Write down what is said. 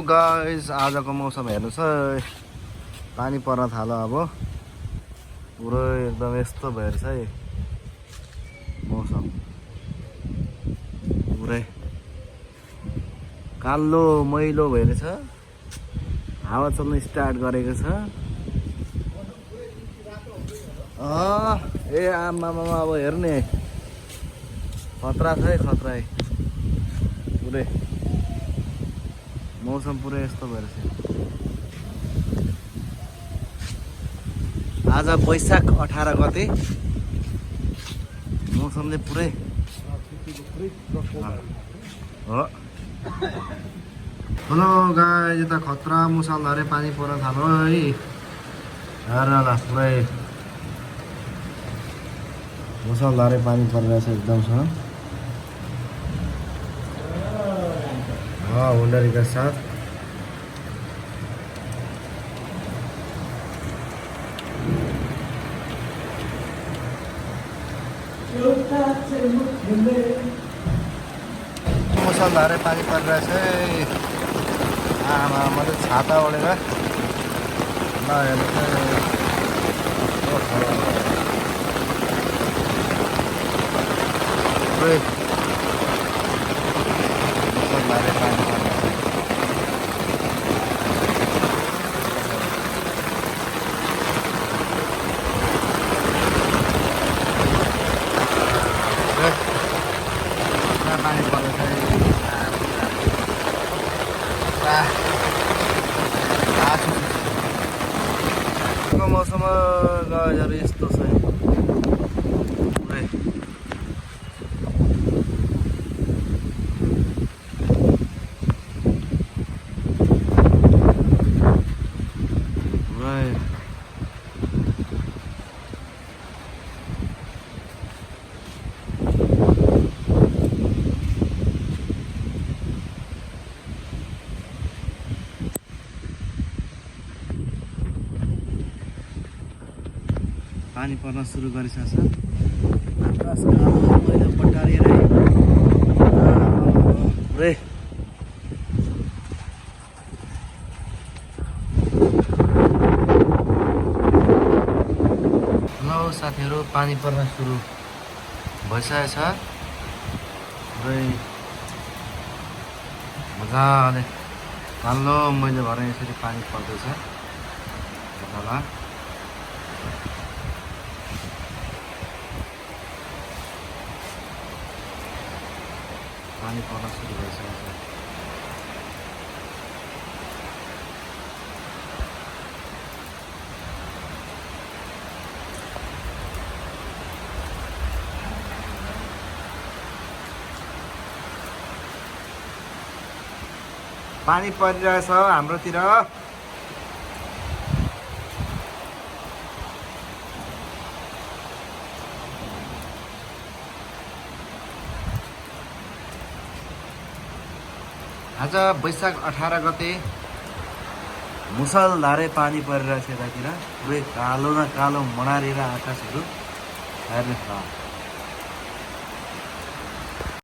Guys, आजको मौसम हेर्नुहोस् है, पानी पर्न थाल्यो। अब पुरै एकदम यस्तो भइरहेछ है मौसम, पुरै कालो मैलो भइरहेछ। हावा चल्न स्टार्ट गरेको छ। ए आमामा, अब हेर्ने खतरा छ है, खतरा है। पुरै मौसम पुरै यस्तो भइरहेछ। आज वैशाख 18 गते, मौसमले पुरै हो। हेलो गाइस, यता खतरा मुसलधारे पानी पर्न थाल्यो है। हेर न, पुरै मुसलधारे पानी परिरहेछ एकदम छ। हुन्डरीका साथ मुसलधारे पानी परिरहेछ है। आमा, मैले छाता ओढेर ल हेर्नुहोस् मुसलधारे पानी परिरहेछ। पानी पर्दैछ मौसममा गएर यस्तो छ पुरै। पानी पर्न सुरु गरिसकेछ। आकाश कालो मैला पटारिएर पुरै। हेलो साथीहरू, पानी पर्न सुरु भइसकेछ। पुरै मजाले कालो मैलो भएर यसरी पानी पर्दैछ। पानी पर्न सुरु भइसकेको छ। पानी परिरहेछ हाम्रोतिर। आज वैशाख 18 गते मुसलधारे पानी परिरहेछ यतातिर। पुरै कालो न कालो मडारेर आकाशहरू हेर्नुहोस्।